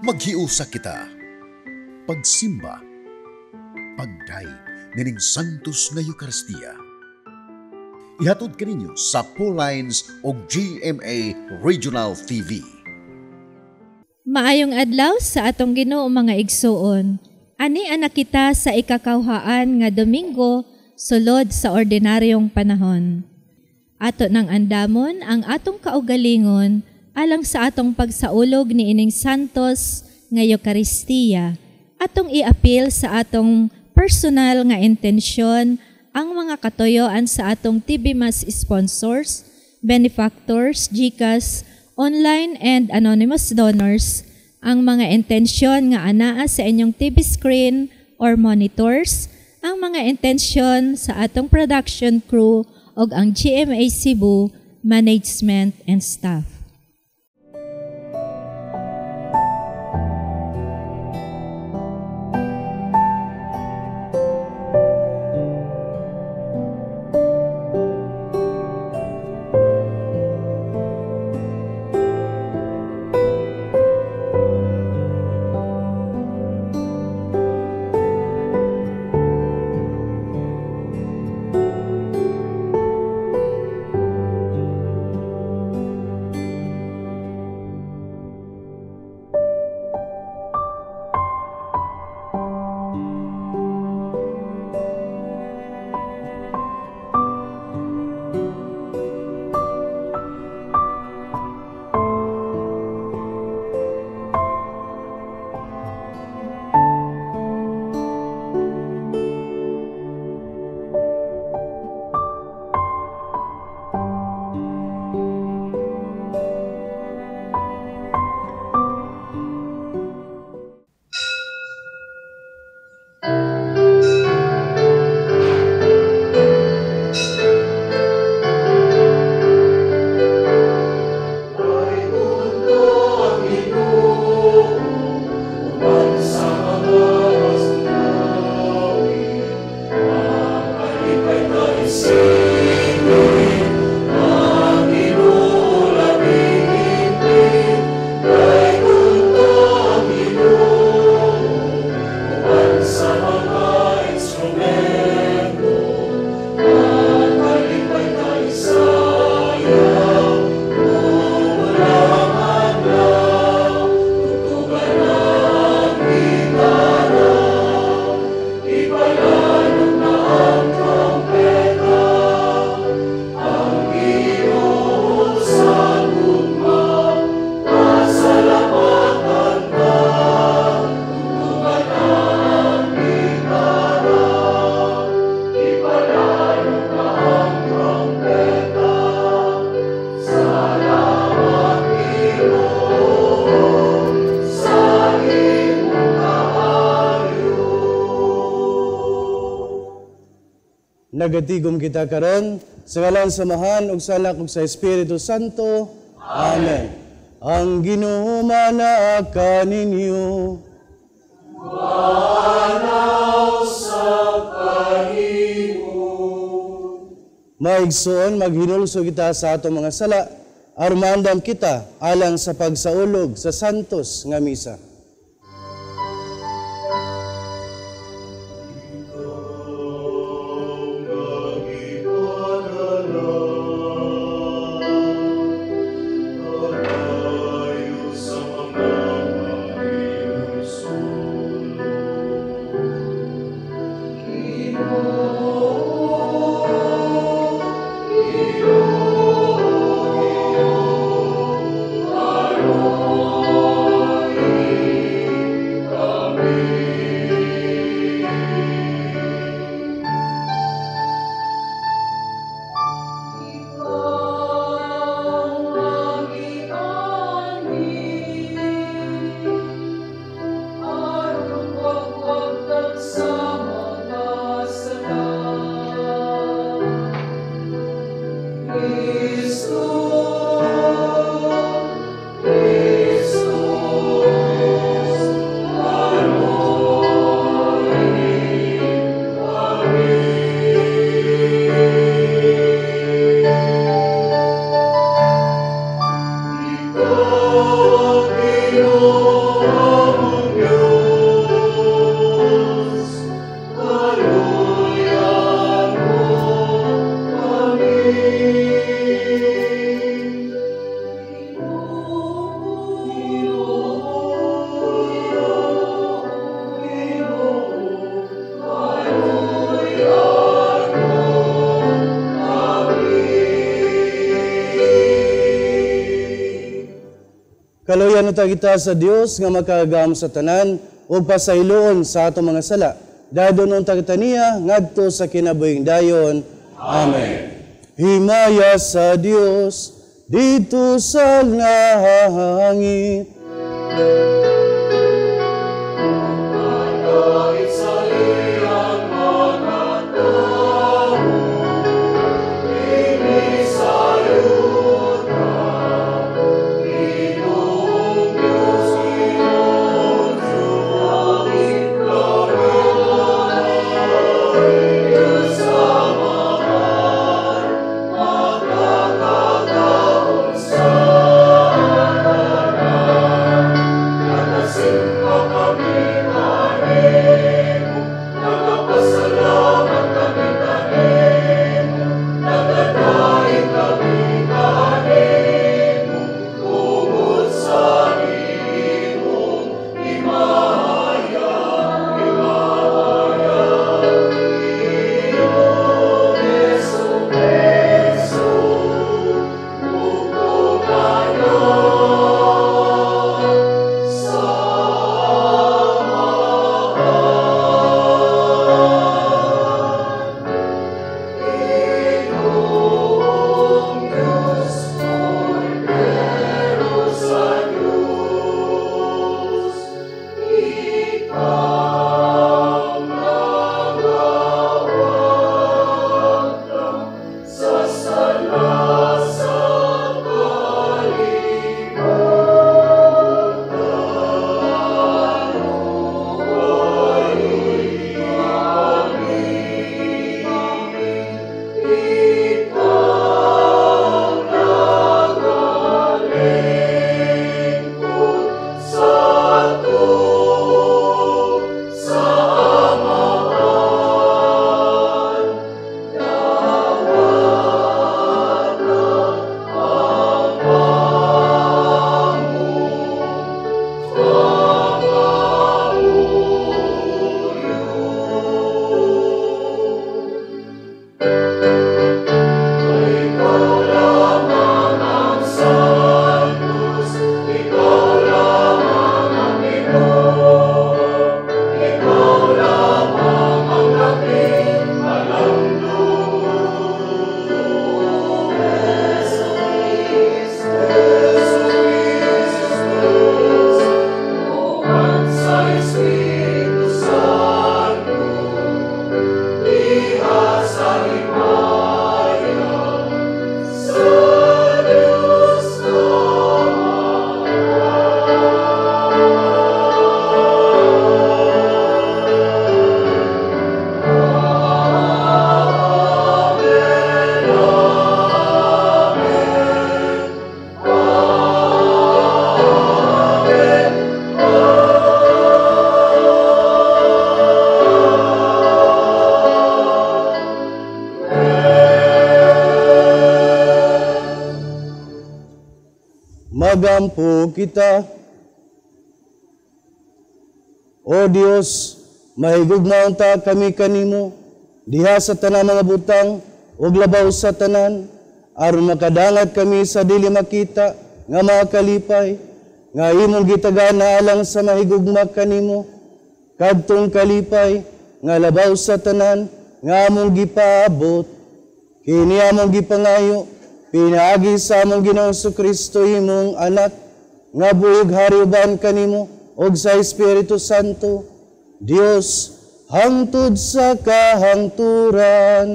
Maghiusa kita. Pagsimba. Pagdayeg nining Santos nga Eucharistia. Ihatod kaninyo sa Lines o GMA Regional TV. Maayong adlaw sa atong Ginoo, mga igsuon. Ani ana kita sa ikakawhaan nga Domingo sulod sa ordinaryong panahon. Ato nang andamon ang atong kaugalingon alang sa atong pagsaulog ni ining Santos nga Eucharistia. Atong iapil sa atong personal nga intensyon ang mga katuyoan sa atong TV Mass sponsors, benefactors, GCash, online and anonymous donors, ang mga intensyon nga anaa sa inyong TV screen or monitors, ang mga intensyon sa atong production crew ug ang GMA Cebu management and staff. Nagatigom kita karon sa ngalan sa Amahan ug sa Anak ug sa Espiritu Santo. Amen. Ang Ginoo manaa kaninyo. Manaw sa kahimo. Maigsoon, maghinulsol kita sa atong mga sala aron maandam kita alang sa pagsaulog sa Santos nga Misa. Oh, Magdayon kita sa Dios nga makagagahom sa tanan ug pasayloon sa atong mga sala. Dadon unta kita niya ngadto sa kinabuhing dayon. Amen. Himaya sa Dios dito sa langit. Magampo kita. O Dios, mahigugmaon ta kami kanimo diha sa tanang mga butang ug labaw sa tanan, aron makadangat kami sa dili makita nga mga kalipay nga imong gitagaan alang sa mahigugma kanimo, kadtong kalipay nga labaw sa tanan nga among gipaabot. Kini among gipangayo pinaagi sa among Ginoong Kristo imong anak nga buhig hari uban kanimo og sa Espiritu Santo, Dios hangtod sa kahangturan.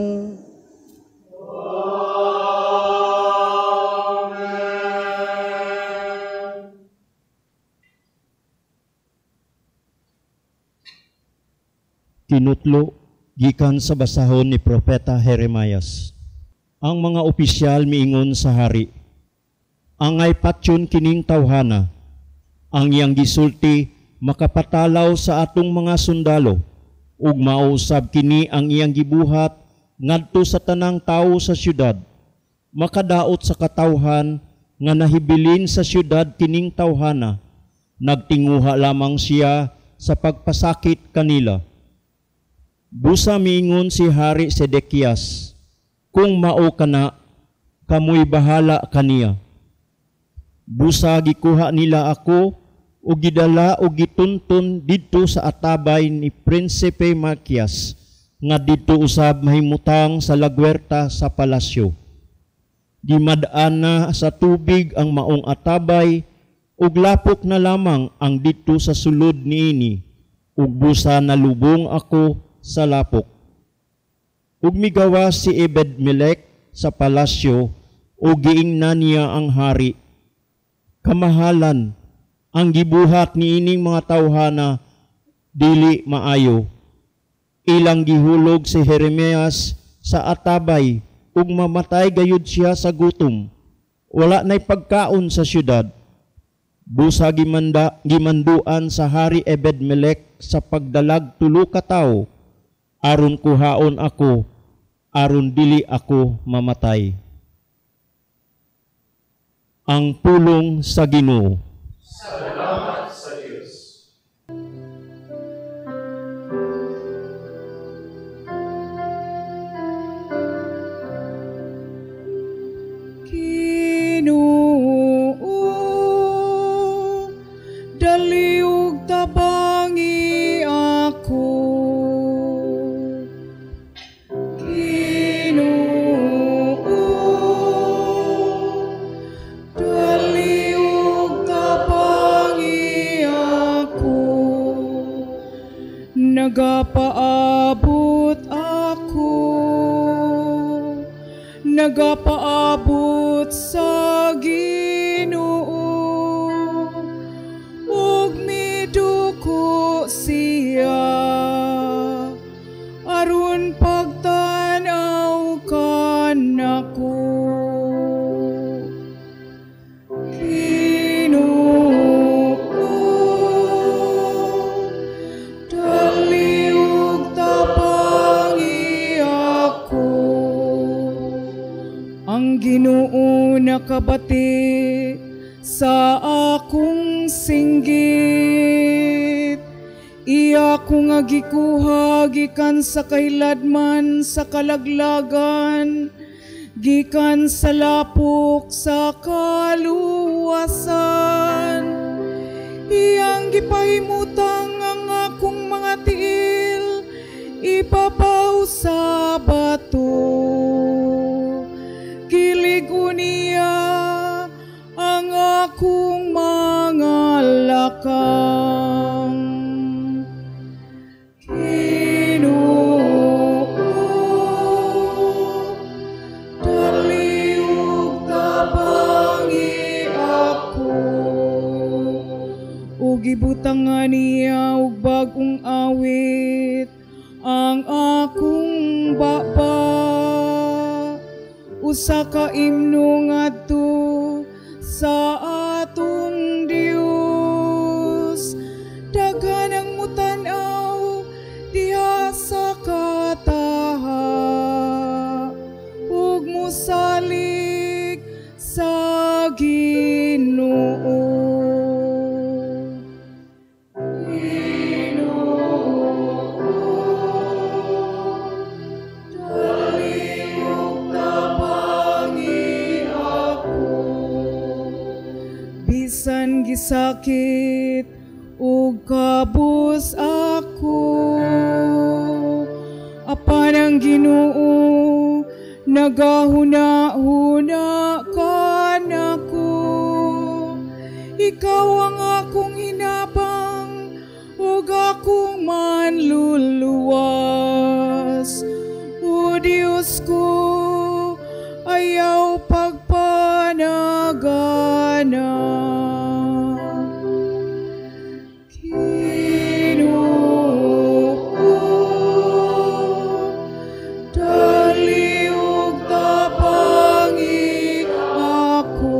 Amen. Kinutlo gikan sa basahon ni Propeta Jeremias. Ang mga opisyal miingon sa hari, angay patyon kining tawhana, ang iyang gisulti makapatalaw sa atong mga sundalo, ug mausab kini ang iyang gibuhat ngadto sa tanang tawo sa syudad, makadaot sa katawhan nga nahibilin sa syudad kining tawhana, nagtinguha lamang siya sa pagpasakit kanila. Busa miingon si Hari Sedekias, kung mao kana, kamoy bahala kaniya. Busa gikuha nila ako ug gidala og gitunton didto sa atabay ni Prinsipe Malkias nga didto usab mahimutang sa lagwerta sa palasyo. Gimad-an na sa tubig ang maong atabay ug lapok na lamang ang didto sa sulod niini, ug busa nalubong ako sa lapok. Ug migawas si Ebed-Melech sa palasyo ug giingnan niya ang hari, "Kamahalan ang gibuhat niining mga tawhana, dili maayo. Ilang gihulog si Jeremias sa atabay ug mamatay gayud siya sa gutom. Wala na'y pagkaon sa syudad." Busa gimanduan sa hari Ebed-Melech sa pagdalag tulo ka tawo aron kuhaon ako, aron dili ako mamatay. Ang pulong sa Ginoo. Salamat sa Dios. Ginoo, dali ug tabangi ako. Ginoo, dali ug tabangi ako. Nagapaabot ako, nagapaabot sa Ginoo, ug miduko siya aron pagtan-aw kanako. Ginoo, dali ug tabangi ako. Ang Ginoo nakabati sa akong singgit. Iya ko nga gikuha gikan sa kahiladman sa kalaglagan, gikan sa lapok sa kaluwasan. Iyang gipahimutang ang akong mga tiil, ibabaw sa bato. Kilig-on niya ang akong mga lakang. Ginoo, dali ug tabangi ako. Ug gibutangan niya og bag-ong awit ang akong baba. Usa ka imno ngadto sa atong Dios. Daghan ang mutan-aw diha sa kataha ug mosalig sa Ginoo. Ginoo, dali ug tabangi ako. Bisan gisakit ug kabus ako, apan ang Ginoo nagahuna-huna kanako. Ikaw ang akong hinabang ug akong manluluwas. O Dios ko, ayaw pagpanagana. Ginoo, dali ug tabangi ako.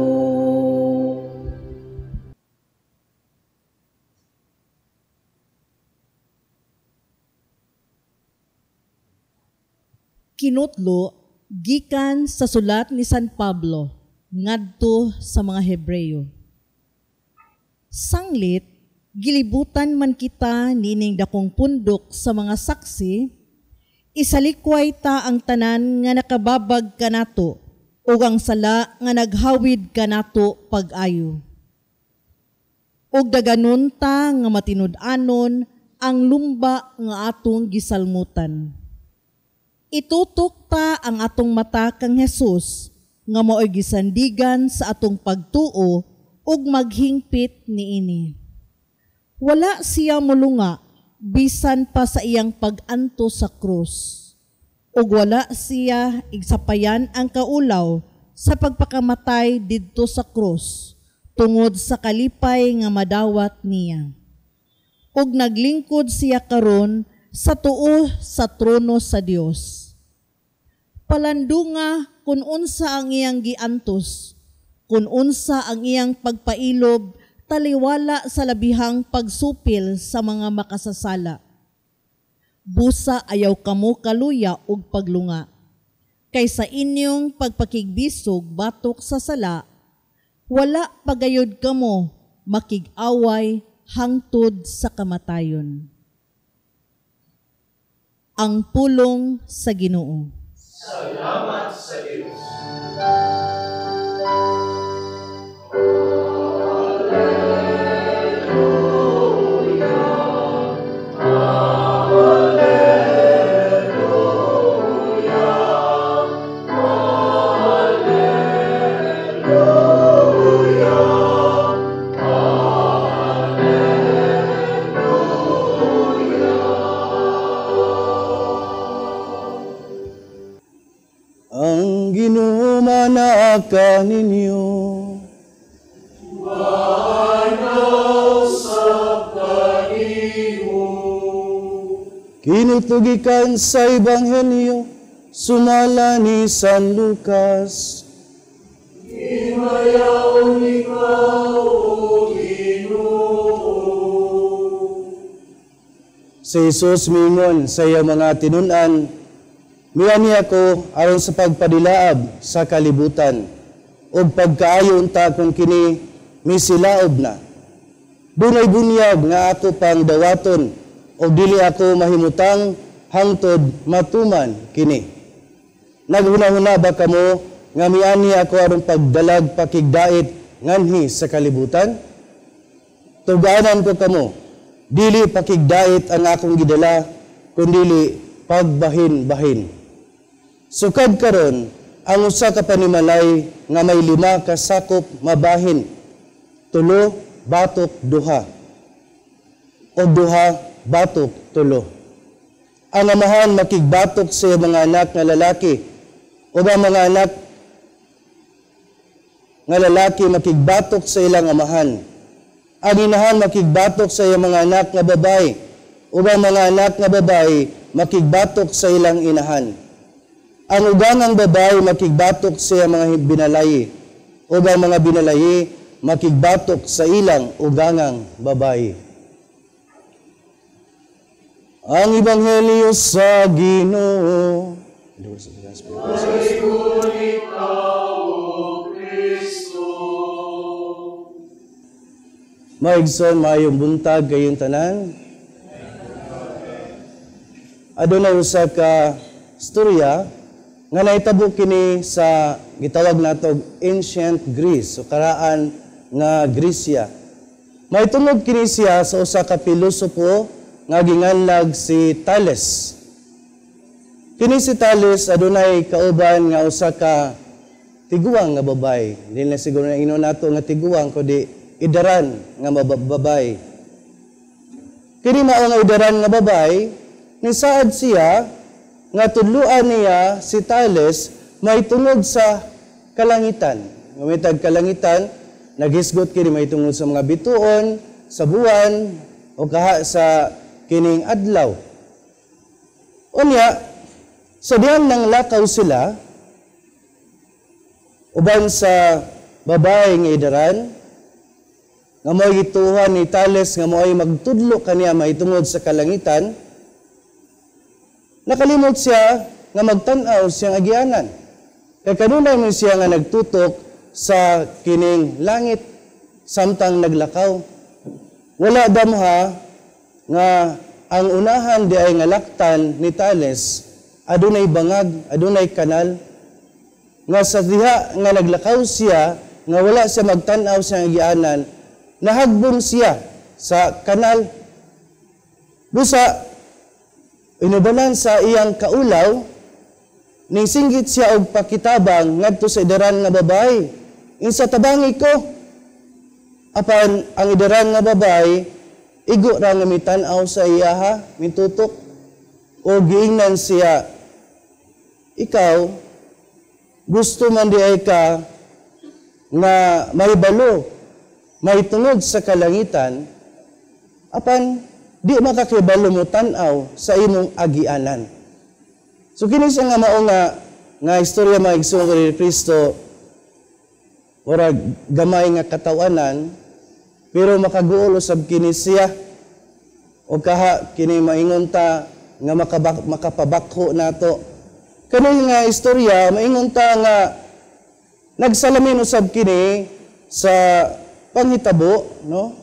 Kinutlo gikan sa sulat ni San Pablo ngadto sa mga Hebreyo. Sanglit, gilibutan man kita nining dakong pundok sa mga saksi, isalikway ta ang tanan nga nakababag kanato Ug ang sala nga naghawid kanato pag-ayo. Ug daganon ta nga matinud-anon ang lumba nga atong gisalmutan. Itutok ta ang atong mata kang Jesus nga mao'y gisandigan sa atong pagtuo ug maghingpit niini. Wala siya mulunga bisan pa sa iyang pag-anto sa krus. Ug wala siya igsapayan ang kaulaw sa pagpakamatay didto sa krus tungod sa kalipay nga madawat niya. Ug naglingkod siya karon sa tuo sa trono sa Dios. Palandunga kung unsa ang iyang giantos, kung unsa ang iyang pagpailob, taliwala sa labihang pagsupil sa mga makasasala. Busa ayaw kamo kaluya og paglunga. Kay sa inyong pagpakigbisog batok sa sala, wala pagayod kamo makig-away hangtod sa kamatayon. Ang pulong sa Ginoo. Salamat sa Diyos. Ka ninyo. Kinutugikan sa Ebanghelyo sumala ni San Lucas. Himayaon ikaw, O Ginoo. Si Jesus mingon sa iyang mga tinun-an, miani ako aron sa pagpadilaab sa kalibutan, ug pagkaayo unta kung kini misilaob na. Dunay bunyag nga ako pang dawaton, ug dili ako mahimutang hangtod matuman kini. Naghuna-huna ba kamo nga miani ako aron pagdalag pakigdait nganhi sa kalibutan? Tuganan ko kamo, dili pakigdait ang akong gidala, kundili pagbahin-bahin. Sukad karon ang usa ka panimalay nga may 5 ka sakop mabahin, 3 batok 2, o 2 batok 3. Ang amahan makigbatok sa mga anak nga lalaki, o ang mga anak nga lalaki makigbatok sa ilang amahan. Ang inahan makigbatok sa iyang mga anak nga babae, o ang mga anak nga babae makigbatok sa ilang inahan. Ang ugangang babae makigbatok sa iyang mga binalayi, o ang mga binalayi makigbatok sa ilang ugangang babae. Ang Ebanghelyo sa Ginoo. Maigsoon, maayong buntag kayong tanan. Adunay usa ka storya nga nahitabo kini sa gitawag natog Ancient Greece o karaan nga Gresya. Mahitungod kini siya sa usa ka pilosopo nga ginganlag si Thales. Kini si Thales adunay kauban nga usa ka tiguang nga babae. Dili na siguro na ingon nato nga tiguang kundi idaran nga babae. Kini mao nga idaran nga babae, nisaad siya nga tudluan niya si Thales mahitungod sa kalangitan. Ngamitag kalangitan, naghisgot kini mahitungod sa mga bituon, sa buwan, o kaha sa kining adlaw. Unya, sa diyan nang lakaw sila, uban sa babae nga idaran, nga mo'y gituhan ni Thales nga mo'y magtudlo kaniya mahitungod sa kalangitan, nakalimot siya nga magtan-aw siyang agianan. Kay kanunay man siya nga nagtutok sa kining langit samtang naglakaw. Wala damha nga ang unahan di ay nga laktan ni Thales adunay bangag, adunay kanal. nga sa diha nga naglakaw siya, nga wala siya magtan-aw sa agianan, nahagbong siya sa kanal. Busa, inubanan sa iyang kaulaw, ning singgit siya og pakitabang ngadto sa idaran nga babae. Insa tabangi ko? Apan ang idaran nga babae, igo ra nga mitan-aw sa iyaha, mitutok, o giingnan siya, ikaw, gusto man di ay ka nga mahibalo, mahitungod sa kalangitan, apan di makakibalo mo tan-aw sa imong agianan. So kini siya nga mao nga istorya mga igsoon ni Kristo, murag gamay nga katawanan, pero makaguol usab kini siya. O kaha kini maingon ta nga makapabakho nato. Kani nga istorya maingon ta nga nagsalamin usab kini sa panghitabo, no?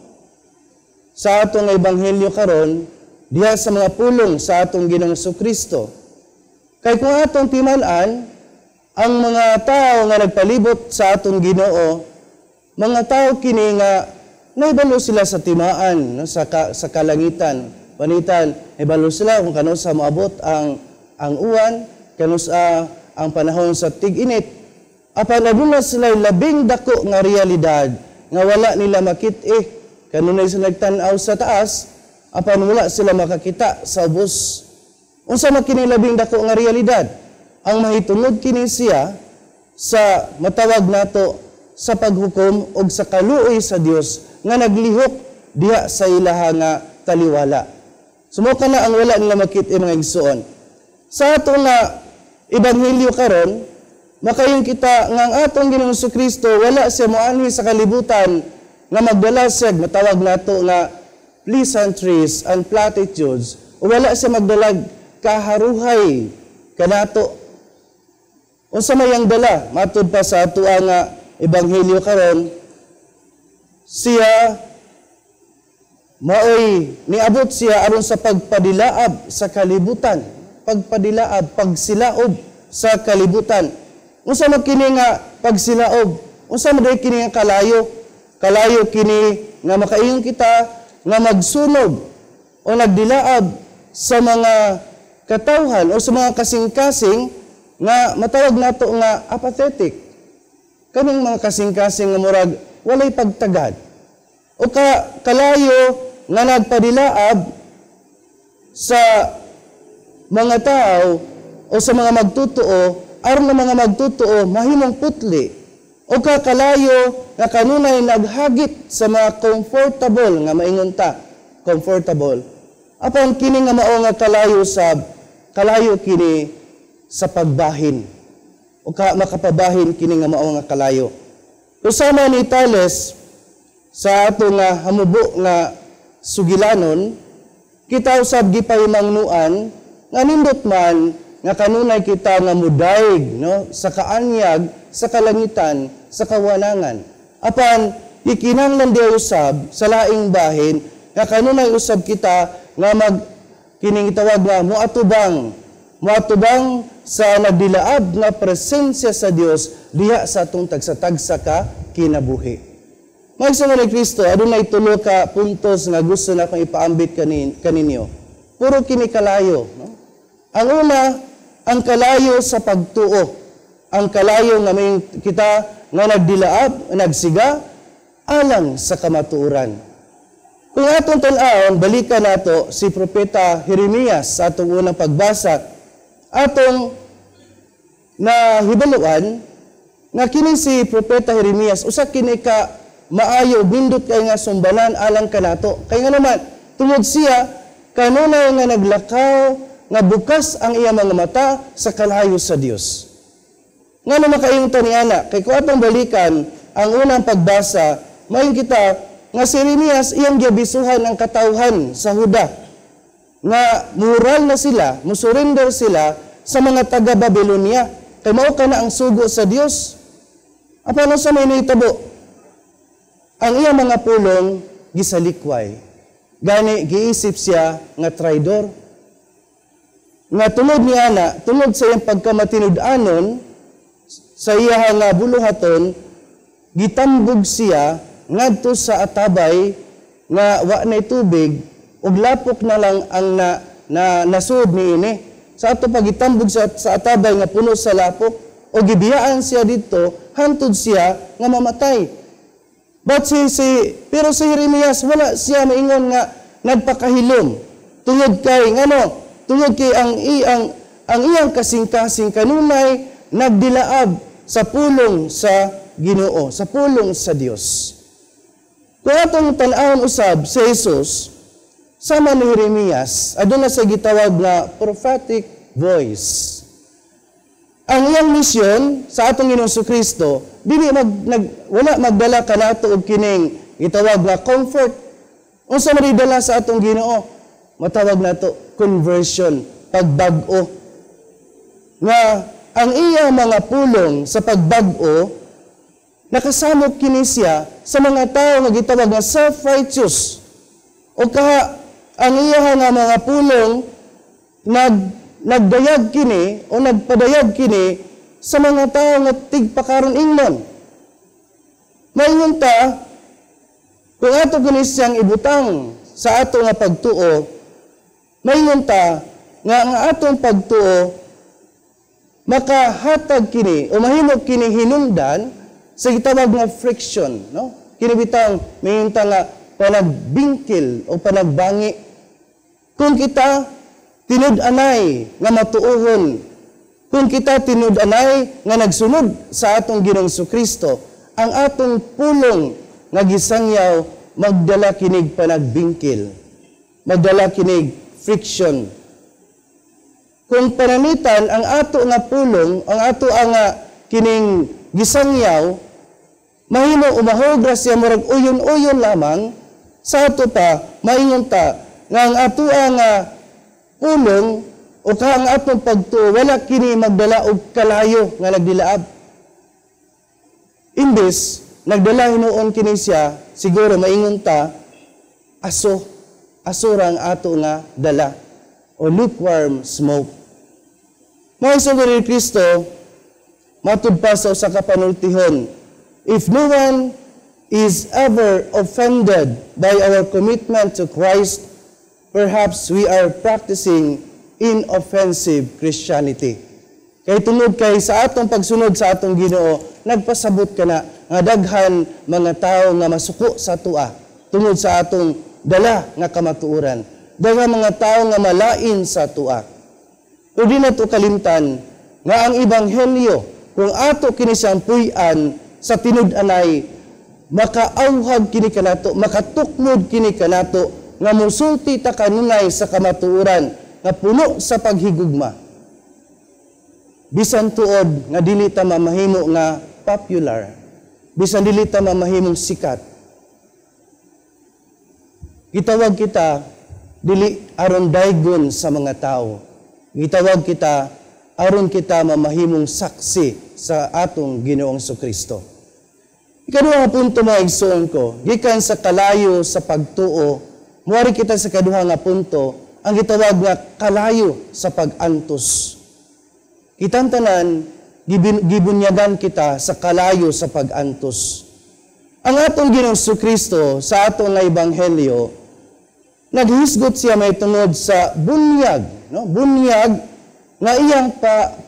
Sa atong ebanghelyo karon diha sa mga pulong sa atong Ginoong Kristo. Kay kung atong timan-an ang mga tao nga nagpalibot sa atong Ginoo, mga tao kini nga naibalo sila sa timaan, no, sa kalangitan. Panitan, naibalo sila kung kanusa moabot ang uwan, kanusa ang panahon sa tig-init. Apan aduna sila labing dako nga realidad nga wala nila makit-i. Kanunay sila nagtan-aw sa taas, apan wala sila makakita sa ubos. Unsa man kini labing dako nga realidad? Ang mahitungod kini siya sa matawag nato sa paghukom og sa kaluoy sa Dios nga naglihok diha sa ilaha nga taliwala. Sumuka na ang wala nila makit-i mga igsoon. Sa ato nga ebanghelyo karon, makayon kita nga ang atong Ginoong Kristo wala siya moanhi sa kalibutan nga magdala siya matawag nato nga pleasantries and platitudes, o wala siya magdalag kaharuhay kanato. Unsa may ang dala matud pa sa ato nga ebanghelyo karon, siya maoy niabot siya aron sa pagpadilaab sa kalibutan, pagpadilaab, pagsilaob sa kalibutan. Unsa man kini nga pagsilaob? Unsa man day kini nga kalayo? Kalayo kini nga makaingon kita nga magsunog o nagdilaab sa mga katawhan o sa mga kasing-kasing nga matawag nato nga apathetic. Kaning mga kasing-kasing nga murag walay pagtagad. O kalayo nga nagpadilaab sa mga tao o sa mga magtutoo, aron nga mga magtutoo mahimong putli. O kalayo nga kanunay naghagit sa mga comfortable nga maingon ta, comfortable. Apan kini nga mao nga kalayo sab, kalayo kini sa pagbahin. O makapabahin kini nga mao nga kalayo. Usama ni Tales sa ato nga hamubo nga sugilanon, kita usab gipahimangnuan nga nindot man nga kanunay kita nga mudaig, no, sa kaanyag, sa kalangitan, sa kawanangan. Apan ikinahanglan di usab sa laing bahin nga kanunay usab kita nga mag kining gitawag nga moatubang sa nagdilaab nga presensya sa Dios diha sa atong tagsa-tagsa ka kinabuhi. Mga ni Kristo, adunay tulo ka puntos nga gusto na akong ipaambit kaninyo. Puro kini kalayo, no? Ang una, ang kalayo sa pagtuo. Ang kalayo nga may kita nga nagdilaab, nagsiga alang sa kamatuoran. Kung atong tan-awon, balikan nato si Propeta Jeremias sa atong unang pagbasa. Atong nahibaluan nga kini si Propeta Jeremias usa kini ka maayo nindot kay nga sumbanan alang kanato. Kay nga naman tungod siya kanunay nga naglakaw nga bukas ang iya mga mata sa kalayo sa Dios. Ngano makaingon ni ana? Kay kung atong balikan ang unang pagbasa, mayon kita nga si Jeremias iyang gibisuhan ang katawhan sa Huda nga moral na sila, musurrender sila sa mga taga-Babylonia. Kay mao ka na ang sugo sa Dios. Apan sa may nahitabo? Ang iyang mga pulong gisalikway. Gani giisip siya nga traidor. Nga tunod ni ana, tunod sa iyang pagkamatinud-anon Sa iya nga buluhaton, gitambog siya ngadto sa atabay nga wa nay tubig ug lapok na lang ang na nasud niini. Sa ato pagitambog sa atabay nga puno sa lapok o gibiyaan siya didto hantod siya nga mamatay. But pero si Jeremias wala siya maingon nga nagpakahilom tungod kay ngano, tungod kay ang iyang kasing-kasing kanunay nagdilaab sa pulong sa Ginoo, sa pulong sa Dios. Kung atong tan-awon usab si Jesus sama ni Jeremias, aduna sa gitawag na prophetic voice. Ang iyang misyon sa atong Ginoong Kristo, dili wala magdala kanato og kining gitawag nga comfort. Unsa man dala sa atong Ginoo? Matawag nato conversion, pagbag-o. Nga ang iya mga pulong sa pagbag-o nakasamok kini siya sa mga tawo nga gitawag nga self-righteous. O kaha ang iya nga mga pulong nagdayag kini o nagpadayag kini sa mga tao nga tigpakaron ingnon. Maingon ta, kung ato kini siyang ibutang sa ato nga pagtuo, maingon ta nga ang atong pagtuo makahatag kini o mahimo kini hinungdan sa gitawag nga friction, no? Kini bitang maingon ta nga panagbingkil o panagbangi. Kung kita tinud-anay nga matuohon, kung kita tinud-anay nga nagsunod sa atong Ginoong Kristo, ang atong pulong nga gisangyaw magdala kinig panagbingkil, magdala kinig friction. Kung panamitan ang ato nga pulong, ang ato ang kining gisangyaw, mahimo umahog ra siya murag uyon-uyon lamang. Sa ato pa maingon ta nga ang ato ang pulong o ka ang atong pagtuo wala kini magdala og kalayo nga nagdilaab. Imbes nagdala hinuon kini siya, siguro maingon ta aso, aso ra ang ato nga dala o lukewarm smoke. Mga igsoon ni Kristo, matud pa sa usa ka panultihon, if no one is ever offended by our commitment to Christ, perhaps we are practicing inoffensive Christianity. Kay tungod kay sa atong pagsunod sa atong Ginoo, nagpasabot ka na nga daghan mga tawo nga masuko sa atoa tungod sa atong dala nga kamatuoran. Daghan mga tawo nga malain sa atoa. Pero di nato kalimtan nga ang ebanghelyo, kung ato kini siyang puy-an sa tinud-anay, makaauhag kini kanato, makatukmod kini kanato nga musulti ta kanunay sa kamatuoran nga puno sa paghigugma. Bisan tuod nga dili ta mamahimo nga popular, bisan dili ta mamahimong sikat, gitawag kita dili aron daygon sa mga tao. Gitawag kita aron kita mamahimong saksi sa atong Ginoong Kristo. Ikaduha nga punto, mga igsoon ko, gikan sa kalayo sa pagtuo, muari kita sa kaduha nga punto, ang gitawag nga kalayo sa pag-antos. Kitang tanan, gibunyagan kita sa kalayo sa pag-antos. Ang atong Ginoong Kristo sa atong nga ebanghelyo, naghisgot siya may tungod sa bunyag, no? Bunyag nga iyang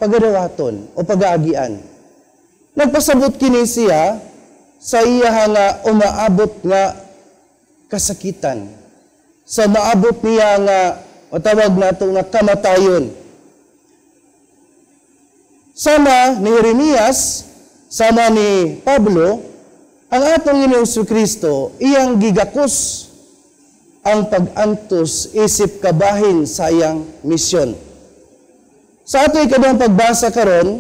pagadawaton o pag-aagian. Nagpasabot kini siya sa iya nga umaabot nga kasakitan, sa maabot niya nga matawag nato nga kamatayon. Sama ni Jeremias, sama ni Pablo, ang atong Ginoong Kristo iyang gigakos ang pag-antos isip kabahin sa iyang misyon. Sa ato ikaduhang pagbasa karon,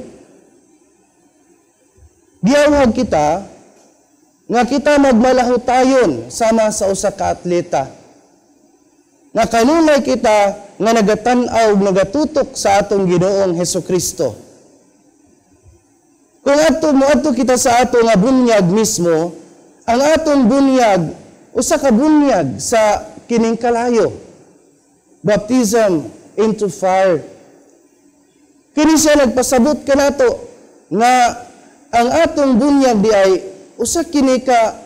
giawhag kita nga kita magmalahutayon sama sa usa ka atleta. Nga kanunay kita nga nagatan-aw, nagatutok sa atong Ginoong Hesukristo. Kung ato moadto kita sa ato nga bunyag mismo, ang atong bunyag usa ka bunyag sa kining kalayo. Baptism into fire. Kini siya nagpasabot kanato nga Ang atong bunyag di ay usa kini ka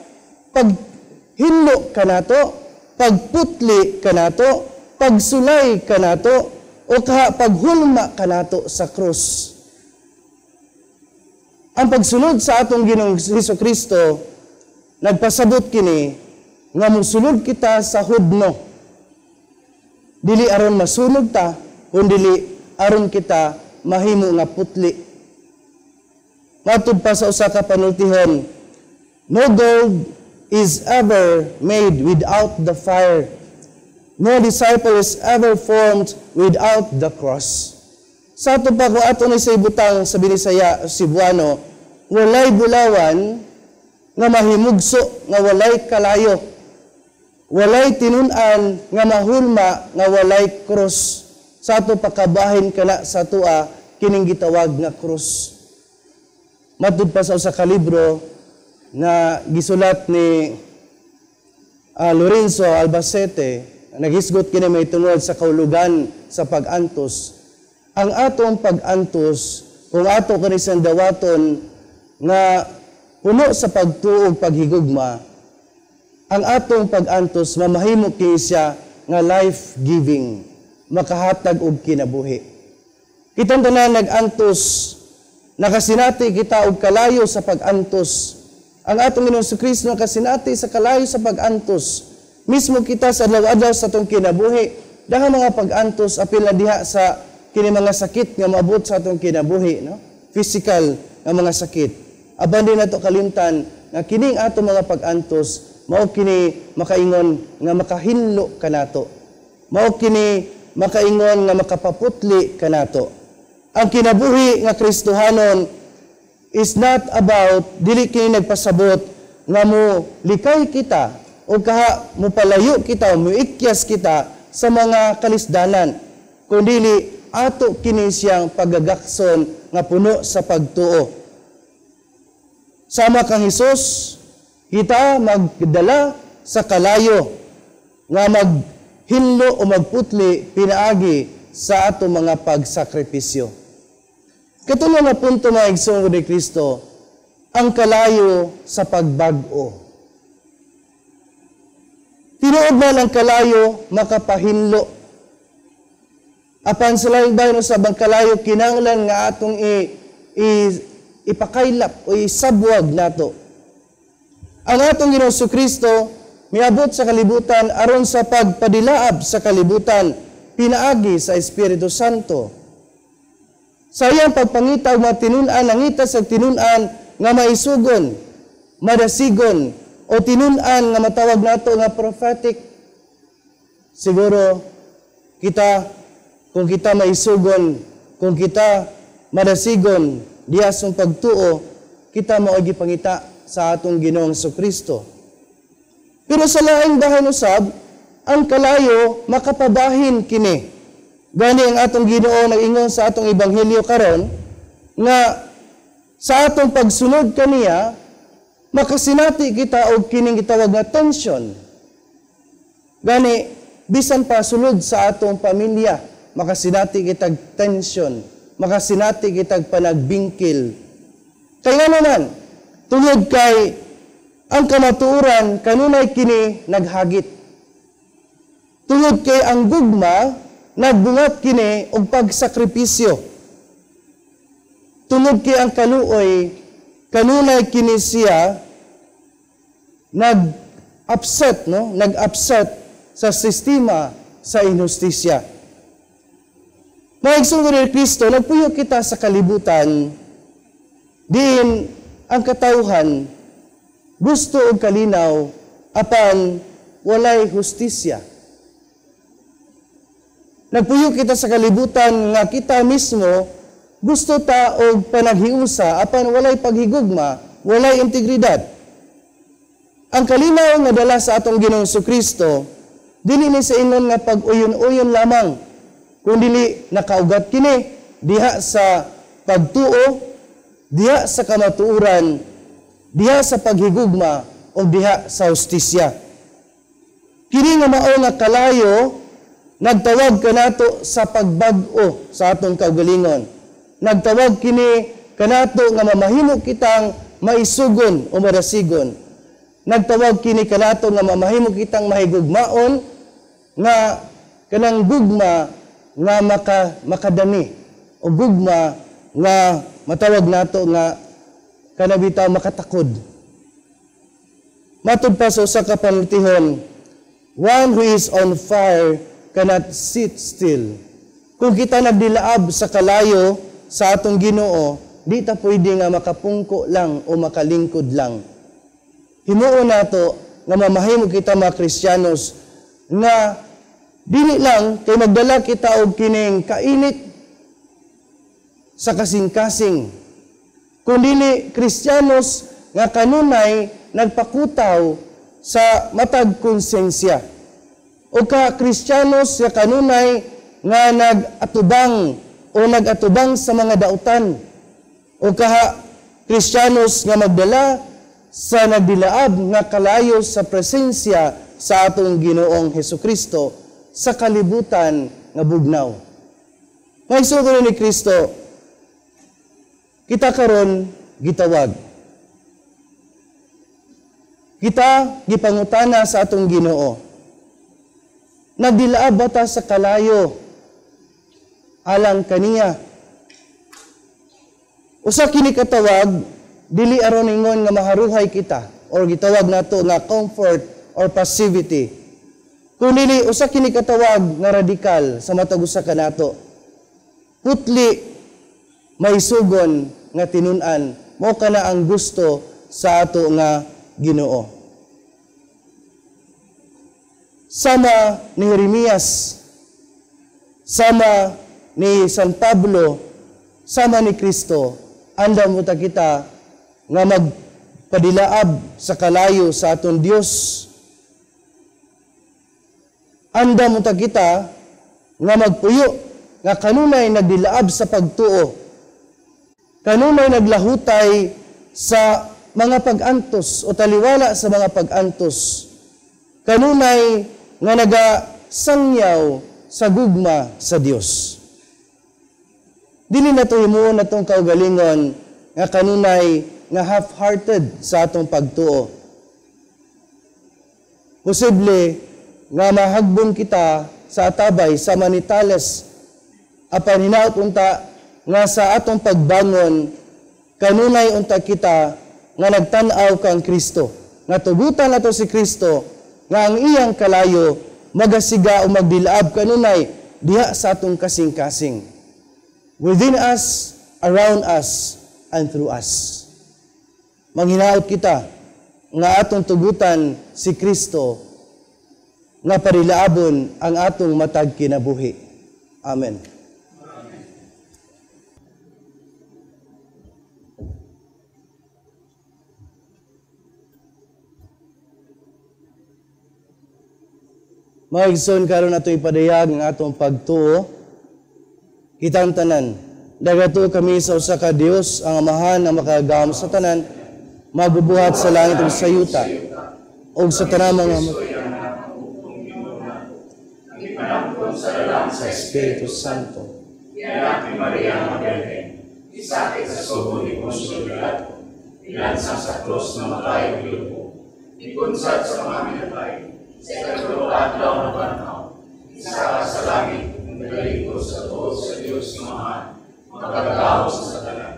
paghinlo kanato, pagputli kanato, pagsulay kanato, o kaha paghulma kanato sa krus. Ang pagsunod sa atong Ginoong Hesus Kristo nagpasabot kini nga mosulod kita sa hudno. Dili aron masunog ta, kundili aron kita mahimo nga putli. Matud pa sa usa ka panultihon, "No gold is ever made without the fire. No disciple is ever formed without the cross." Sa ato pa, kung ato ni sa ibutang sa Binisaya, Cebuano, walay bulawan nga mahimugso nga walay kalayo. Walay tinun-an nga mahulma nga walay krus. Sa ato pakabahin kana sa tua kining gitawag nga krus. Matud pa sa usa ka libro nga gisulat ni Lorenzo Albacete, naghisgot kini may tungod sa kaulugan sa pag-antos. Ang atong pag-antos, kung ato kani dawaton nga puno sa pagtuo ug paghigugma, ang atong pag-antos mamahimo kini siya nga life-giving, makahatag og kinabuhi. Kitang tanan nag-antos, nakasinati kita og kalayo sa pag-antos. Ang atong Ginoong Kristo nakasinati sa kalayo sa pag-antos. Mismo kita sa adlaw-adlaw sa atong kinabuhi, daghang mga pag-antos apil na diha sa kini mga sakit nga maabot sa atong kinabuhi, no? Physical nga mga sakit. Apan di nato kalimtan nga kining atong mga pag-antos mao kini makaingon nga makahinlo kanato. Mao kini makaingon nga makapaputli kanato. Ang kinabuhi nga Kristohanon is not about, dili kini nagpasabot nga mo likay kita o kaha mopalayo kita o muikyas kita sa mga kalisdanan, kundili ato kini siyang pagagakson nga puno sa pagtuo. Sama kang Hesus, kita magdala sa kalayo nga maghinlo o magputli pinaagi sa ato mga pagsakripisyo. Katulong nga punto, mga igsoon ni Kristo, ang kalayo sa pagbag-o. Tinuod man ang kalayo makapahinlo. Apan sa laing bahin usab, ang kalayo kinahanglan nga atong ipakaylap o isabwag nato. Ang atong Ginoong Kristo miabot sa kalibutan aron sa pagpadilaab sa kalibutan pinaagi sa Espiritu Santo. Sa iyang pagpangita og mga tinun-an, nangita sa tinun-an nga maisugon, madasigon, o tinun-an nga matawag nato nga prophetic. Siguro kita, kung kita maisugon, kung kita madasigon diha sa pagtuo, kita mao gipangita sa atong Ginoong Kristo. Pero sa laing bahin usab, ang kalayo makapabahin kini. Gani ang atong Ginoo nag-ingon sa atong ebanghelyo karon nga sa atong pagsunod kaniya makasinati kita og kining gitawag nga tension. Gani bisan pa sulod sa atong pamilya, makasinati kitag tension, makasinati kitag panagbingkil. Kay ngano man, tungod kay ang kamatuoran kanunay kini naghagit. Tungod kay ang gugma nagbungat kini og pagsakripisyo. Tungod kay ang kaluoy kanunay kini siya nag-upset, no? Nag-upset sa sistema sa inhustisya. Mga igsoon ni Kristo, nagpuyo kita sa kalibutan diin ang katawhan gusto og kalinaw apan walay hustisya. Nagpuyo kita sa kalibutan nga kita mismo gusto ta og panaghiusa apan walay paghigugma, walay integridad. Ang kalinaw nga dala sa atong Ginoong Kristo dili ni sa ingon nga pag-uyon-uyon lamang, kundili nakaugat kini diha sa pagtuo, diha sa kamatuoran, diha sa paghigugma o diha sa hustisya. Kini nga mao nga kalayo nagtawag kanato sa pagbag-o sa atong kaugalingon. Nagtawag kini kanato nga mamahimo kitang maisugon o marasigon. Nagtawag kini kanato nga mamahimo kitang mahigugmaon nga kanang gugma nga makadani o gugma nga matawag nato nga kanabitaw makatakod. Matud pa sa usa ka panultihon, one who is on fire cannot sit still. Kung kita nagdilaab sa kalayo sa atong Ginoo, di ta pwede nga makapungko lang o makalingkod lang. Himuon nato nga mamahimo kita mga Kristiyanos nga dili lang kay magdala kita og kining kainit sa kasing-kasing, kundili Kristiyanos nga kanunay nagpakutaw sa matag konsensya, o ka Kristiyanos nga kanunay nga nagatubang o nagatubang sa mga dautan, o ka Kristiyanos nga magdala sa nagdilaab nga kalayo sa presensya sa atong Ginoong Hesukristo sa kalibutan nga bugnaw. Maigsuonan ni Kristo, kita karon gitawag. Kita gipangutana sa atong Ginoo. Nagdilaab ba ta sa kalayo alang kaniya? Usa kini katawag, dili aron ingon nga maharuhay kita or gitawag nato nga comfort or passivity. Kundi usa kini katawag nga radikal sa matag usa kanato. Putli maisugon nga tinun-an, mao kana ang gusto sa ato nga Ginoo. Sama ni Jeremias, sama ni San Pablo, sama ni Kristo, andam mo ta kita nga magpadilaab sa kalayo sa aton Dios. Andam mo ta kita nga magpuyo nga kanunay nagdilaab sa pagtuo, kanunay naglahutay sa mga pag-antos o taliwala sa mga pag-antos, kanunay nga nagasangyaw sa gugma sa Dios. Dili na to himuon atong kaugalingon nga kanunay nga half-hearted sa atong pagtuo. Posible nga mahagbong kita sa atabay sa manitales, apan hinaut unta nga sa atong pagbangon kanunay unta kita nga nagtan-aw kang Kristo, nga tugutan nato si Kristo nga ang iyang kalayo magasiga o magdilaab kanunay diha sa atong kasing-kasing, within us, around us, and through us. Manghinaot kita nga atong tugutan si Kristo nga parilaabon ang atong matag kinabuhi. Amen. Mga igsoon, karon ato ipadayag ang atong pagtuo. Kitang tanan, nagatuo kami sa usa ka Dios, ang Amahan nga makagagahom sa tanan, magbubuhat sa langit ug sa yuta, ug sa tanang mga sa Espiritu Santo. Gianak ni Maria nga Birhen, isakit sa sugo ni Poncio Pilato, nilansang sa krus, namatay ug gilubong, gikunsad sa mga minatay, sa ikatulo ka adlaw nabanhaw, isaka sa langit, nagalingkod sa tuod sa Dios nga Amahan, makagagahom sa tanan.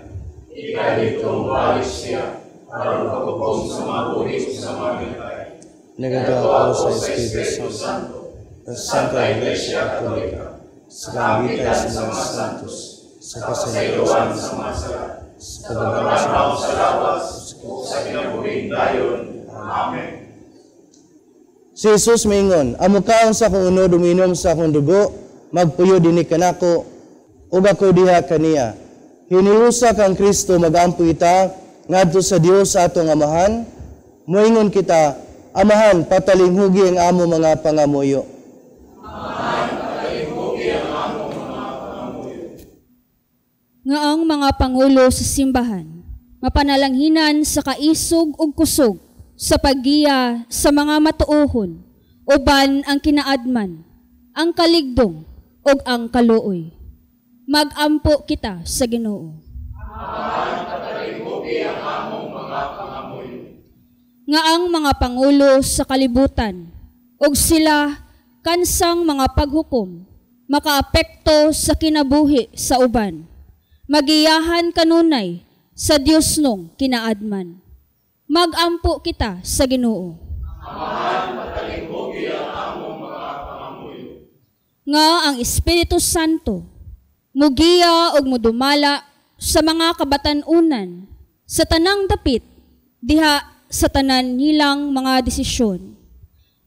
Ikadito mobalis siya aron paghukom sa mga buhi ug sa mga minatay. Nagatuo ako sa Espiritu Santo, sa Santa Iglesia Katolika, sa kaambitan sa mga santos, sa kasayloan sa mga sala, sa pagbanhaw sa lawas ug sa kinabuhing dayon. Amen. Si Jesus miingon, "Amukaon sa akong unod, uminom sa akong dugo, magpuyo dinhi kanako, ug ako diha kaniya." Hiniusa kang Kristo, magampo kita ngadto sa Dios sa atong Amahan. Moingon kita, Amahan, patalinghugi ang amo mga pangamuyo. Amahan, patalinghugi ang amo mga pangamuyo. Nga ang mga pangulo sa simbahan, mapanalanghinan sa kaisog ug kusog sa paggiya sa mga matuohon, uban ang kinaadman, ang kaligdong ug ang kaluoy. Magampo kita sa Ginoo. Amen. Nga ang mga pangulo sa kalibutan ug sila kansang mga paghukom makaapekto sa kinabuhi sa uban. Magiyahan kanunay sa Dios nung kinaadman. Magampo kita sa Ginoo. Amahan, patalimbogi ang among mga pangamuyo. Nga ang Espiritu Santo mugiya og mudumala sa mga kabatan-unan sa tanang dapit diha sa tanan nilang mga desisyon.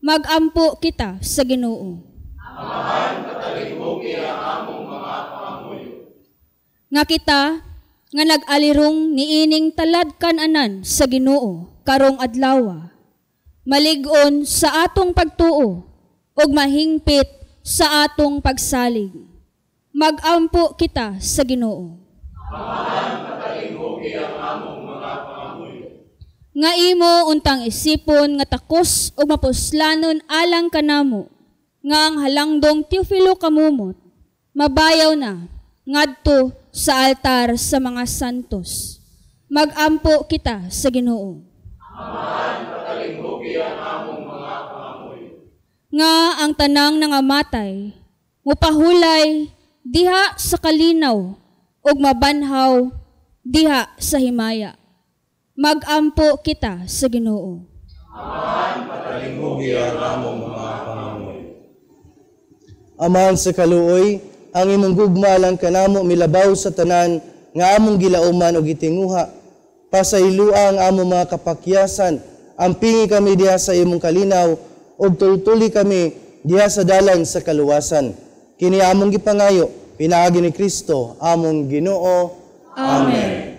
Magampo kita sa Ginoo. Amahan, patalimbogi ang among mga pangamuyo. Nga kita nga nag-alirong niining talad kananan sa Ginoo karong adlawa, malig-on sa atong pagtuo ug mahingpit sa atong pagsalig. Magampo kita sa Ginoo. Amahan, patalimbogi ang among mga pangamuyo. Nga imo untang isipon nga takos ug mapuslanon alang kanamo, nga ang halangdong Teofilo Camomot mabayaw na ngadto sa altar sa mga santos. Magampo kita sa Ginoo. Amahan, patalimbogi ang among mga pangamuyo. Nga ang tanang nangamatay mupahulay diha sa kalinaw ug mabanhaw diha sa himaya. Magampo kita sa Ginoo. Amahan, patalimbogi ang among mga pangamuyo. Amahan sa kaluoy, ang imong gugma lang kanamo milabaw sa tanan nga among gilauman og gitinguha. Pasaylua ang among mga kapakyasan, ampingi kami diha sa imong kalinaw ug tultuli kami diha sa dalan sa kaluwasan. Kini among gipangayo pinaagi ni Kristo among Ginoo. Amen.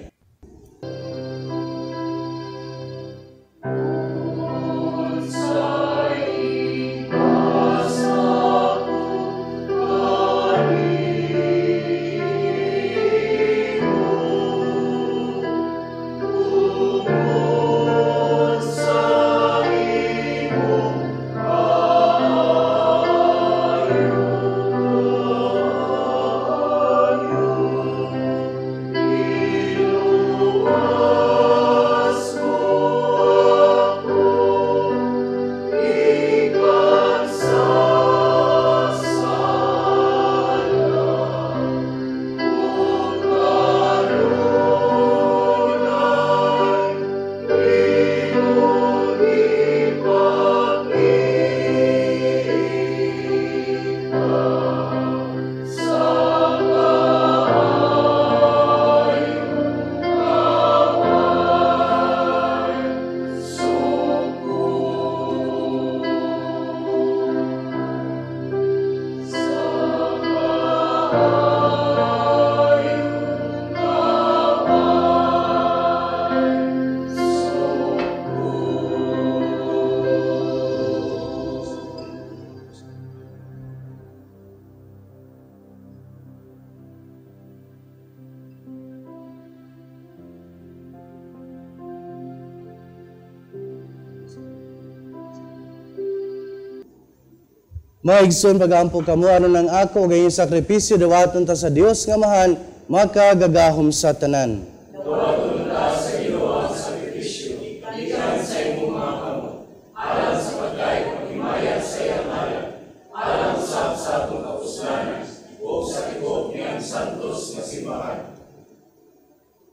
Mga igsoon, pag-aampo kamo, aron ang ako ug inyong sakripisyo dawaton ta sa Dios nga Amahan, makagagahom sa tanan. Dawaton ta sa Ginoo ang sakripisyo, gikan sa imong mga kamot, alang sa pagdayeg paghimaya sa iyang ngalan, alang usab sa atong kapuslanan ug sa tibuok niyang santos nga simbahan.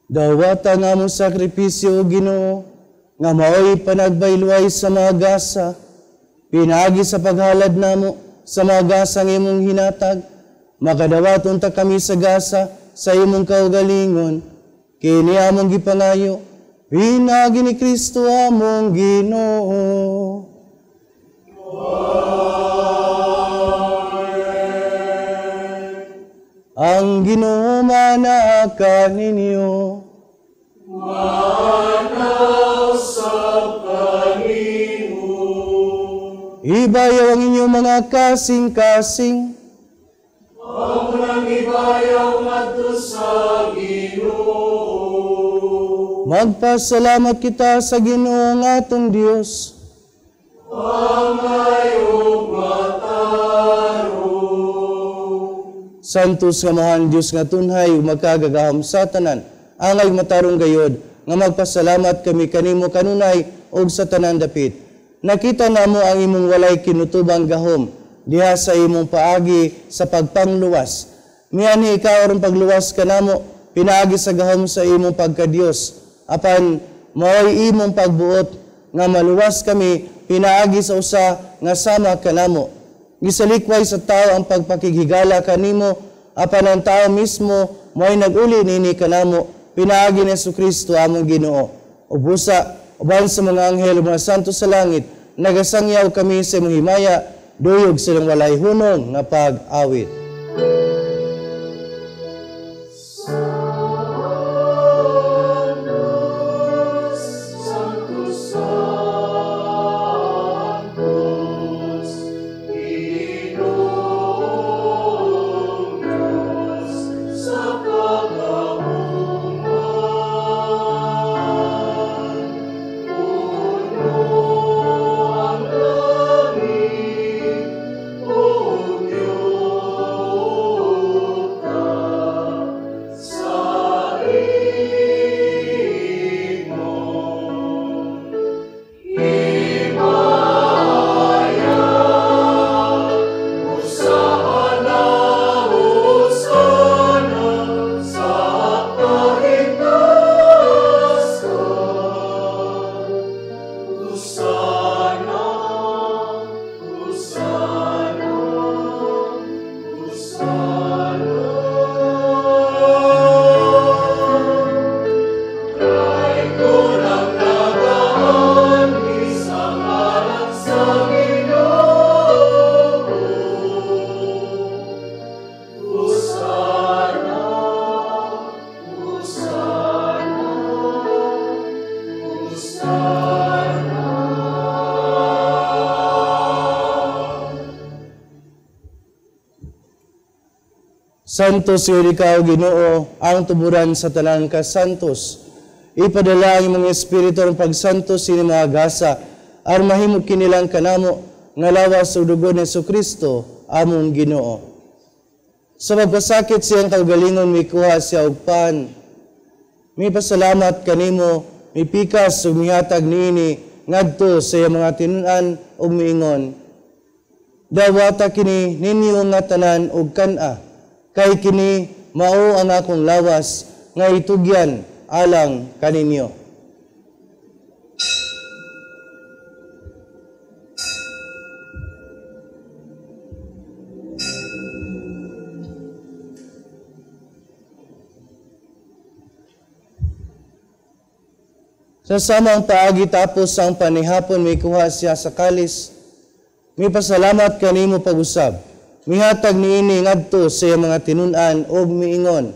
Dawata nga among sakripisyo, o Ginoo, nga maoy panagbayluay sa mga gasa, pinaagi sa paghalad namo sa mga gasang imong hinatag, makadawat unta kami sa gasa sa imong kaugalingon. Kini among gipangayo, pinaagi ni Kristo among Ginoo. Amen. Ang Ginoo manaa kaninyo. Manausap kanimo. Ibayaw ang inyong mga kasing-kasing. Amo nang ibayaw ngadto sa Ginoo. Magpasalamat kita sa Ginoo nga atong Dios. Angay ug matarong. Santos nga mahal Dios nga tunhay ug makagagahom sa tanan, angay matarong gayod, nga magpasalamat kami kanimo kanunay ug sa tanan dapit. Nakita namo ang imong walay kinutubang gahom diha sa imong paagi sa pagpangluwas. Miani ikaw aron pagluwas kanamo pinaagi sa gahom sa imong pagkadiyos. Apan maoy imong pagbuot nga maluwas kami pinaagi sa usa nga sama kanamo. Gisalikway sa tao ang pagpakighigala kanimo, apan ang tao mismo maoy naguli nini kanamo pinaagi ni Hesukristo among Ginoo. Ubusa uban sa mga anghel ug mga santo sa langit, nagasangyaw kami sa imong himaya, duyog silang walay hunong nga pag-awit. Santos ikaw, Ginoo, ang tuburan sa tanan ka santos. Ipadala ang imong espiritu ang pagsantos sini mga gasa, aron mahimo kinilang kanamo nga lawas ug dugo ni Hesukristo among Ginoo. Sa pagpasakit siyang kaugalingon mikuha siya og pan. Mipasalamat kanimo, mipikas ug mihatag niini ngadto sa iyang mga tinun-an ug miingon. Dawata kini ninyo nga tanan og kan-a, kay kini mao ang akong lawas nga itugyan alang kaninyo. Sa samang paagi tapos ang panihapon mikuha siya sa kalis, mipasalamat kanimo pag-usab. Mihatag niini ngadto sa iyang mga tinun-an og miingon.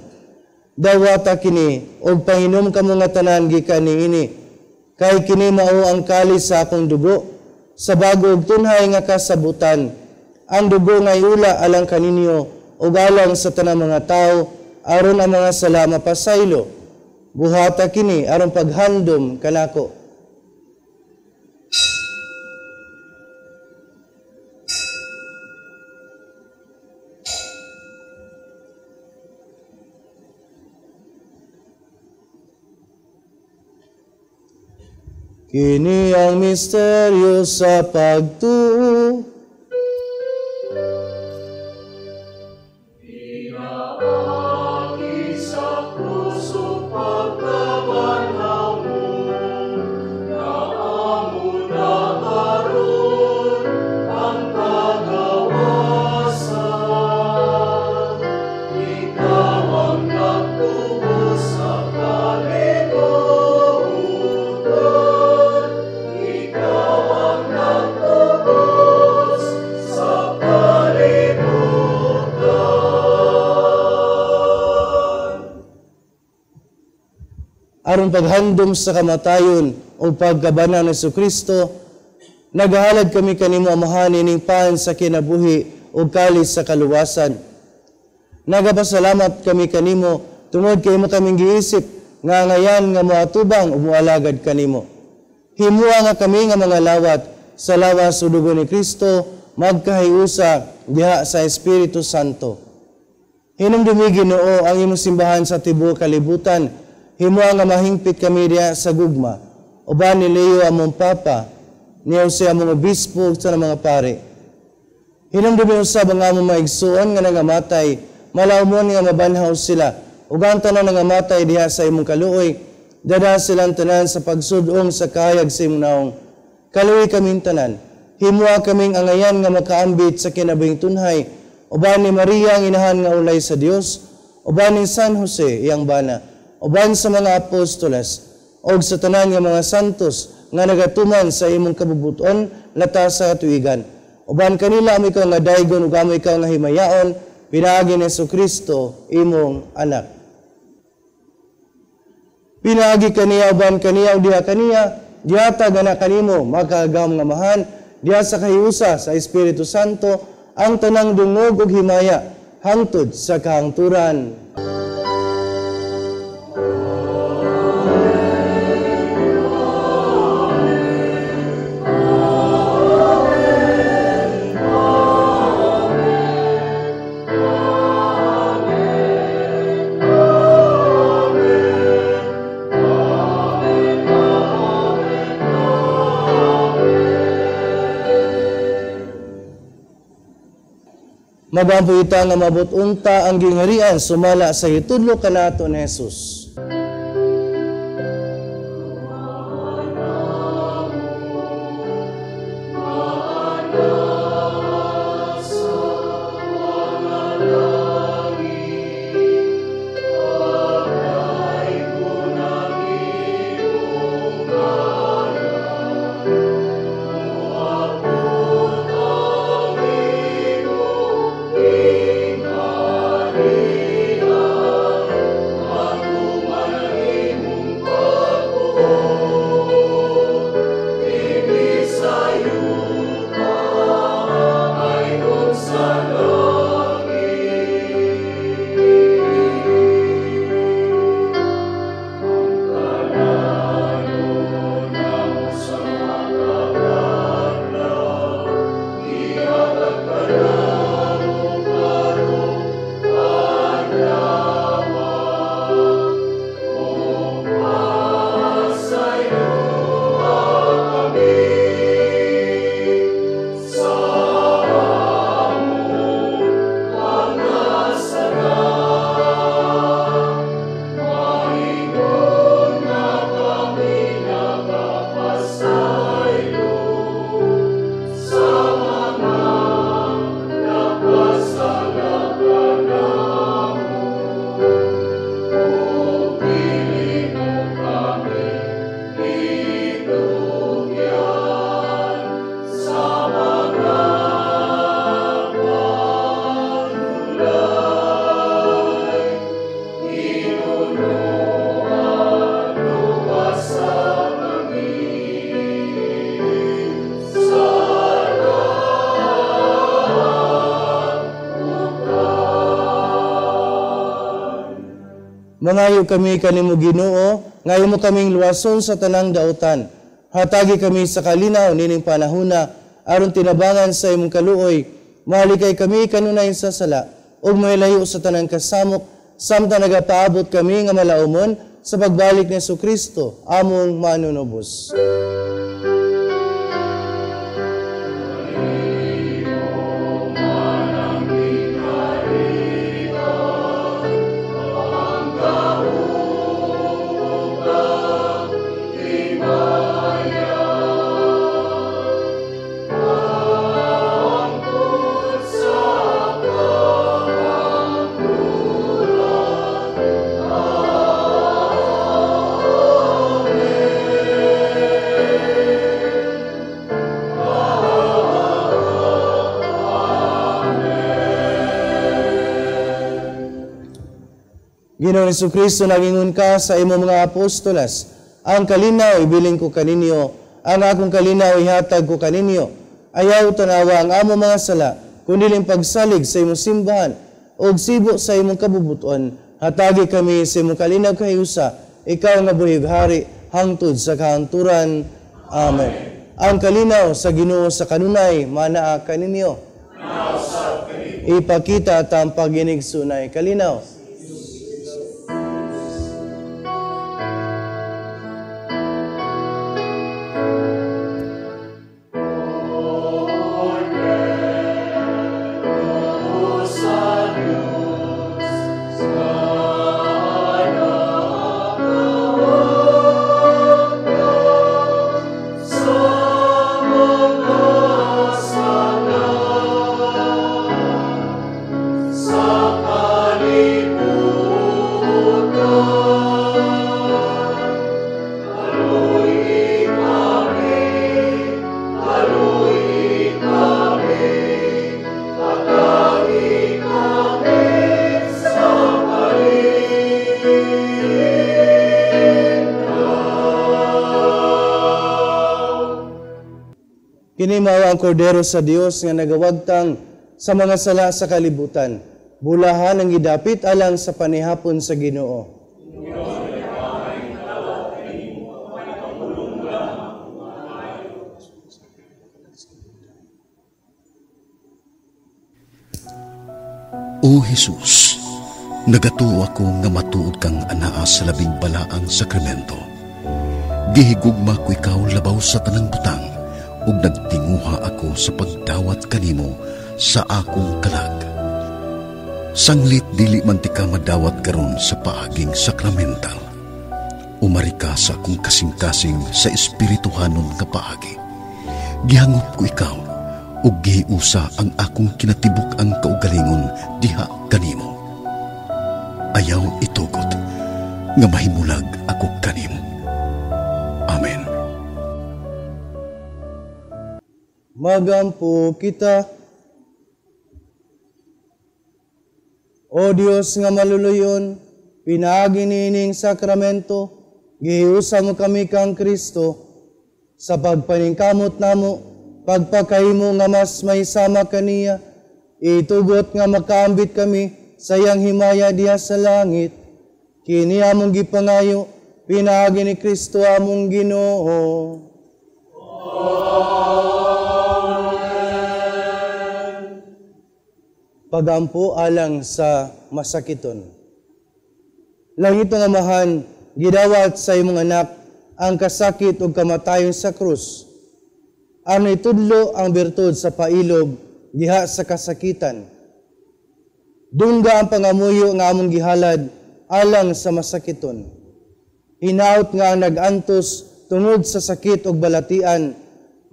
Dawata kini og panginom kamo nga tanan gikan niini, kay kini mao ang kalis sa akong dugo sa bago ug tunhay nga kasabutan. Ang dugo nga iula alang kaninyo ug alang sa tanang mga tawo aron ang mga sala mapasaylo. Buhata kini aron paghandom kanako. Kini ang misteryo sa pagtuo. Pinaaki sa krus ug pagkabanhaw mo, naamo na karon ang kagawasan. Ikaw ang nagtubos sa kalibutan. Ikaw ang nagtubos sa kalibutan. Aron paghandom sa kamatayon o pagkabana ni Hesukristo, nagahalad kami kanimo Amahan ining pan sa kinabuhi o kalis sa kaluwasan. Nagapasalamat kami kanimo tungod kay imo kaming giisip nga ngayan nga moatubang ug moalagad kanimo. Himua nga kami nga mga lawat sa lawas ug dugo ni Kristo magkahiusa diha sa Espiritu Santo. Hinumdumi Ginoo ang imong simbahan sa tibuok kalibutan. Himoa nga mahingpit kami diha sa gugma. Uban ni Leo among Papa, ni Jose among Obispo ug sa mga pare. Hinumdumi usab ang among mga igsuon nga nangamatay, malaumon nga mabanhaw sila, ug ang tanan nangamatay diha sa imong kaluoy, dada silang tanan sa pagsudong sa kahayag sa imong naong. Kaluoy kaming tanan, himoa kaming angayan nga makaambit sa kinabuhing tunhay, uban ni Maria ang inahan nga ulay sa Dios, uban ni San Jose iyang bana, uban sa mga apostoles, og sa tanan nga mga santos nga nagatuman sa imong kabubuton lata sa katuigan. Uban kanila amo ikaw nga daygon ug amo ikaw nga himayaon, pinaagi ni Jesucristo imong anak. Pinaagi kaniya uban kaniya ug diha kaniya, gihatag ana kanimo makagagahom nga Amahan, diha sa kahiusa sa Espiritu Santo ang tanang dungog ug himaya hangtod sa kahangturan. Magampo ita nga mabot unta ang gingharian sumala sa hitudlo kanato ni Jesus. Mangayo kami kanimo Ginoo, ngayo mo kaming luwason sa tanang dautan. Hatagi kami sa kalinaw nining panahuna, aron tinabangan sa imong kaluoy. Mahalikay kami kanunay sa sala, ug mahilayo sa tanang kasamok, samtang nagapaabot kami nga malaumon sa pagbalik ni Jesucristo, among manunubos. Ginoong Jesucristo, nagingon ka sa imong mga apostoles, ang kalinaw ibilin ko kaninyo, ang akong kalinaw ihatag ko kaninyo. Ayaw tanawa ang among mga sala, kundi pagsalig sa imong simbahan, og sibo sa imong kabubuton. Hatagi kami sa imong kalinaw kahiusa, ikaw nga buhi ug hari, hangtod sa kahangturan. Amen. Ang kalinaw sa Ginoo sa kanunay, manaa kaninyo. Ipakita at ang pag-inigsunay kalinaw. Kini mao ang kordero sa Dios nga nagawagtang sa mga sala sa kalibutan. Bulahan ang gidapit alang sa panihapon sa Ginoo. O Jesus, nagatuo ako nga matuod kang anaa sa labing balaang sakramento. Gihigugma ko ikaw labaw sa tanang butang, ug nagtinguha ako sa pagdawat kanimo sa akong kalag. Sanglit dili man ti ka madawat karon sa paaging sakramental. Umari ka sa akong kasing-kasing sa espirituhanon nga paagi. Gihangop ko ikaw ug gihiusa ang akong kinatibuk-ang kaugalingon diha kanimo. Ayaw itugot nga mahimulag ako kanimo. Amen. Magampo kita. O Dios nga maluluyon, pinaagi niining sakramento, gihiusa mo kami kang Kristo sa pagpaningkamot namo, pagpakahimo nga mas mahisama kaniya, itugot nga makaambit kami sa iyang himaya diha sa langit. Kini among gipangayo, pinaagi ni Kristo among Ginoo. Pagampo alang sa masakiton. Langit nga Amahan, gidawat sa imong anak ang kasakit ug kamatayon sa krus. Aron itudlo ang birtud sa pailob diha sa kasakitan. Dungga ang pangamuyo nga among gihalad alang sa masakiton. Hinaut nga ang nag-antos tungod sa sakit ug balatian,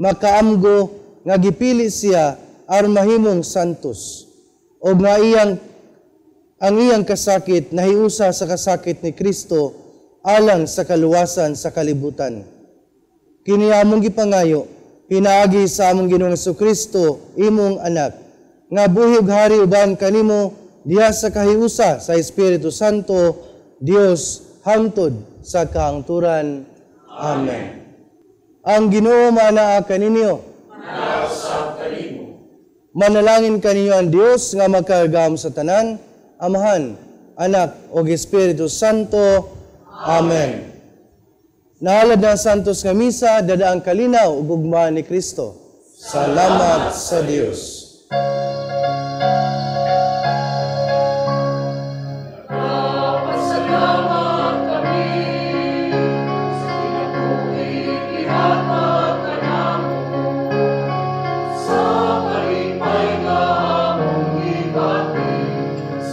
makaamgo nga gipili siya aron mahimong santos. O nga ang iyang kasakit nahiusa sa kasakit ni Kristo alang sa kaluwasan sa kalibutan. Kini among gipangayo, pinaagi sa among Ginoong Jesucristo, imong anak, nga buhi ug hari uban kanimo diha sa kahiusa sa Espiritu Santo, Dios hangtod sa kahangturan. Amen. Ang Ginoo maanaa kaninyo. Manalangin kaninyo ang Dios nga magkaagam sa tanan, Amahan, Anak, ug Espiritu Santo. Amen. Nahalad na santos nga misa, dadaang kalinaw ug ugma ni Kristo. Salamat sa Dios.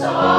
Sa